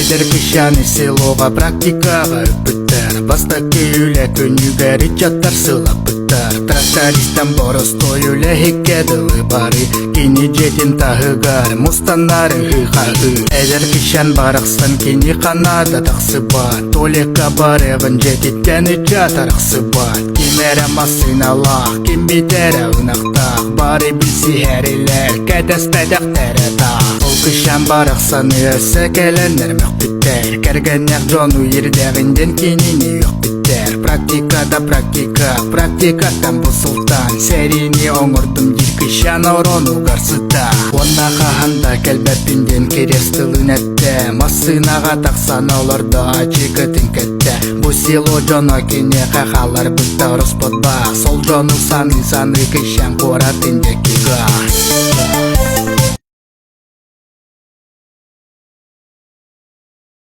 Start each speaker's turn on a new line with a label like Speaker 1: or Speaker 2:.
Speaker 1: Эдэр кыщаны селоҕа практикаҕа ыппыттар, бастакы үлэ күнүгэр ыччаттар сылаппыттар. Трактористан боростуой үлэһиккэ дылы бары кини дьиэтин таһыгар мустаннар ыһыы-хаһыы. Эдэр кыщан барахсан кини ханна да тахсыбат, Толикка барыаҕын дьиэтиттэн ыччат арахсыбат. Ким эрэ массыыналаах, ким бүтэрэ ынахтаах, бары билсиһэрилэр кэтэспэтэхтэрэ таах. Ол кыщан барахсаны өссө кэлэннэр мөхпүттэр, кэргэннээх дьону ирдэҕин диэн кинини үөхпүттэр. Практика да практика, практикаттан бу сылтан сэриини оҥордум диир кыщан оронугар сыта. Уонна хаһан да кэлбэппин диэн кириэс тылын эттэ, массыынаҕа тахсан олордо ачыкытын кэттэ. Бу село дьоно киниэхэ хаалларбыттар оспот баа, сол дьону саныы-саныы кыщан куоратын диэки гаа.